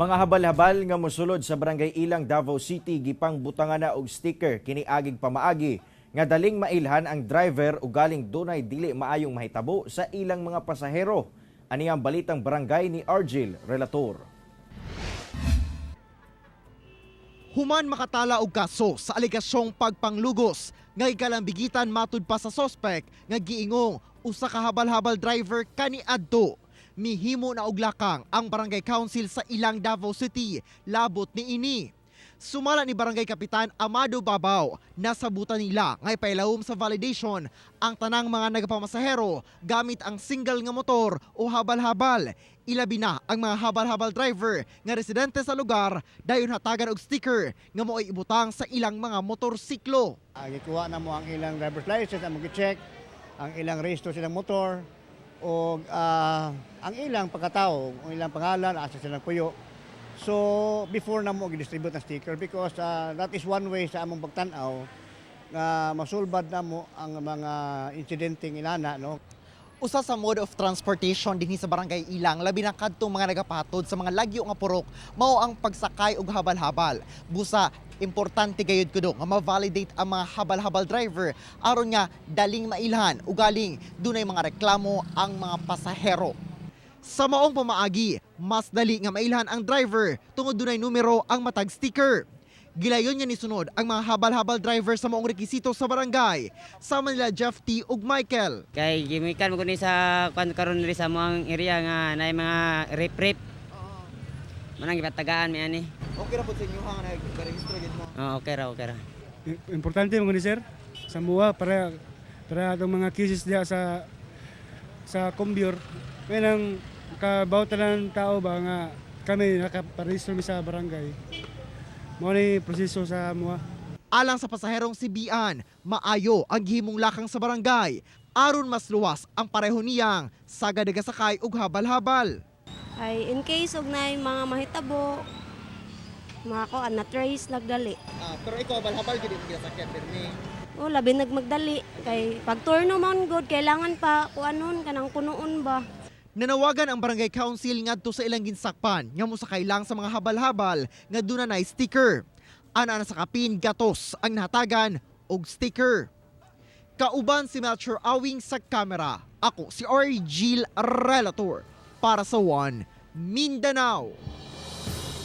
Mga habal-habal nga mosulod sa Barangay Ilang, Davao City, gipang butangan na og sticker kini agig pamaagi nga daling mailhan ang driver o galing dunay dili maayong mahitabo sa ilang mga pasahero. Ani ang Balitang Barangay ni Argil Relator. Human makatala og kaso sa alegasyong pagpanglugos nga gikalambigitan matud pa sa sospek nga giingong usa ka habal-habal driver kaniadto, mihimo na og lakang ang Barangay Council sa Ilang, Davao City labot niini. Sumala ni Barangay Kapitan Amado Babaw, nasabutan nila nga ipailawom sa validation ang tanang mga nagapamasahero gamit ang single nga motor o habal-habal. Ilabi na ang mga habal-habal driver nga residente sa lugar, dayon hatagan og sticker nga mo'y ibutang sa ilang mga motorsiklo. Gikuha na mo ang ilang driver's license, ang check ang ilang rehistro silang motor, o ang ilang pagkatao, ang ilang pangalan, asa silang puyo. So, before na mo gi-distribute ang sticker because that is one way sa among pagtan-aw nga masulbad na mo ang mga insidenteng inana, no? Usa sa mode of transportation dinhi sa Barangay Ilang, labi na kadtong mga nagapatod sa mga lagyo nga purok, mao ang pagsakay og habal-habal. Busa importante gayud kuno nga ma-validate ang mga habal-habal driver aron nga daling mailhan ugaling dunay mga reklamo ang mga pasahero. Sa maong pamaagi, mas dali nga mailhan ang driver tungod dunay numero ang matag sticker. Gilayon nga nisunod ang mga habal-habal driver sa maong rekisito sa barangay, sama nila Jeff T. ug Michael. Kay gimikan mo kuni sa kwan karon diri sa among area nga naay mga rip-rip. Manang gipatagaan mi ani. Okay ra po sa inyo nga nag-rehistro gid mo? Oh, okay ra, okay ra. Importante mo ni, sir, sa muwa para para atong mga cases diha sa sa Combior. May nang kabaw tanan tao ba nga kami nakaparehistro mi sa barangay. Mao ni proseso sa muwa. Alang sa pasaherong si Bian, maayo ang gihimong lakang sa barangay aron mas luwas ang pareho niyang sagad sakay og habal-habal. Ay in case og naay mga mahitabo, mga ko na trace nagdali. Ah, pero ikaw, habal-habal gid imong ginasakyan pirmi? O labi nagmagdali kay pag turno man good kailangan pa kuanon kanang punuon ba. Nanawagan ang barangay council ngadto sa ilang ginsakpan nga mosakay lang sa mga habal-habal nga duna nay sticker. Ana na sa kapin 3 ang nahatagan og sticker. Kauban si Melchor Awing sa kamera. Ako si Argil Relator para sa One Mindanao.